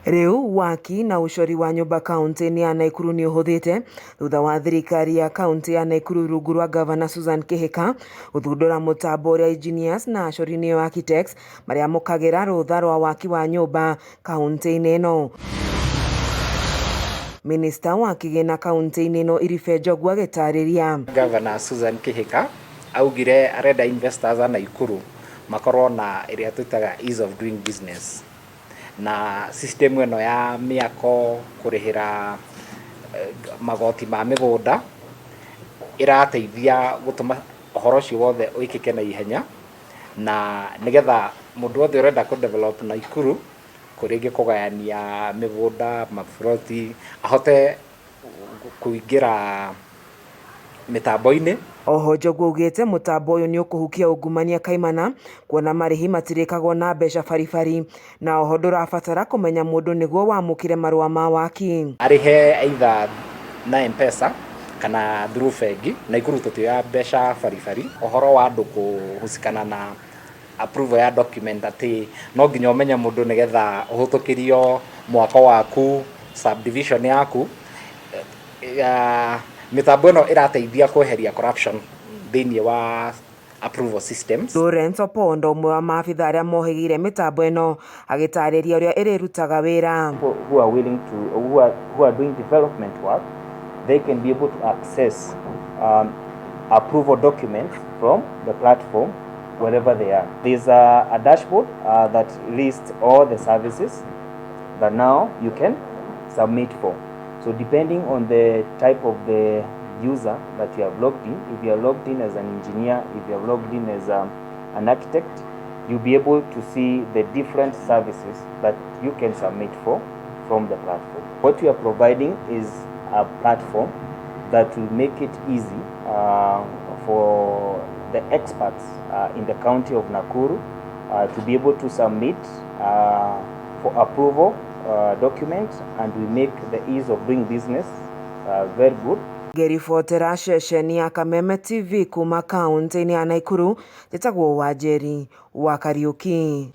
Rĩu waki na ũcori wa nyũmba kaunti-inĩ ya Naikuru nĩ ũhũthĩte thutha wa thirikari ya kaunti ya Naikuru rungu rwa Gavana Susan Kihika gũthundũra mũtambo ũrĩa engineers na acori nĩo architects marĩamũkagĩra rũtha rwa waki wa nyũmba kaunti-inĩ ĩno. Minista wa kĩgĩna kaunti-inĩ ĩno Iribe Njogu agĩtarĩria. Gavana Susan Kihika augire arenda investors a Naikuru makorwo na ĩrĩa twĩtaga ease of doing business. Na system ĩno ya mĩako kũrĩhĩra magoti ma mĩgũnda ĩrateithia gũtũma ũhoro ũcio wothe wĩkĩke na ihenya, na nĩgetha mũndũ wothe ũrenda kũ develop Naikuru, rĩngĩ kũgayania mĩgũnda, maburoti, ahote kũingĩra mĩtambo-inĩ. Oho Njogu augĩte mũtambo ũyũ nĩũkũhukia ungumania kaimana kuona marĩhi matirĩkagwo na mbeca baribari na oho ndũrabatara kũmenya mũndũ nĩguo wamũkĩre marũa ma waki. Arĩhe either na M-Pesa kana through bengi. Naikuru tũtioyaga mbeca baribari. Ũhoro wa andũ kũhusikana na approval ya document atĩ no nginya ũmenye mũndũ nĩgetha ũhĩtũkĩrio mwako waku, subdivision yaku. Mĩtambo ĩno ĩrateithia kweheria corruption thĩinĩ wa approval systems. Lawrence Opondo ũmwe wa maabitha arĩa mohĩgĩire mĩtambo ĩno agĩtarĩria ũrĩa ĩrĩrutaga wĩra. Who are willing to who are doing development work, they can be able to access approval documents from the platform wherever they are. There's a dashboard that lists all the services that now you can submit for. So depending on the type of the user that you have logged in, if you are logged in as an engineer, if you have logged in as an architect, you'll be able to see the different services that you can submit for from the platform. What we are providing is a platform that will make it easy for the experts in the county of Nakuru to be able to submit for approval documents, and we make the ease of doing business very good. Ngĩribotera ceceni ya Kameme TV kuma kaunti-inĩ ya Naikuru, njĩtagwo Wanjeri wa Kariuki.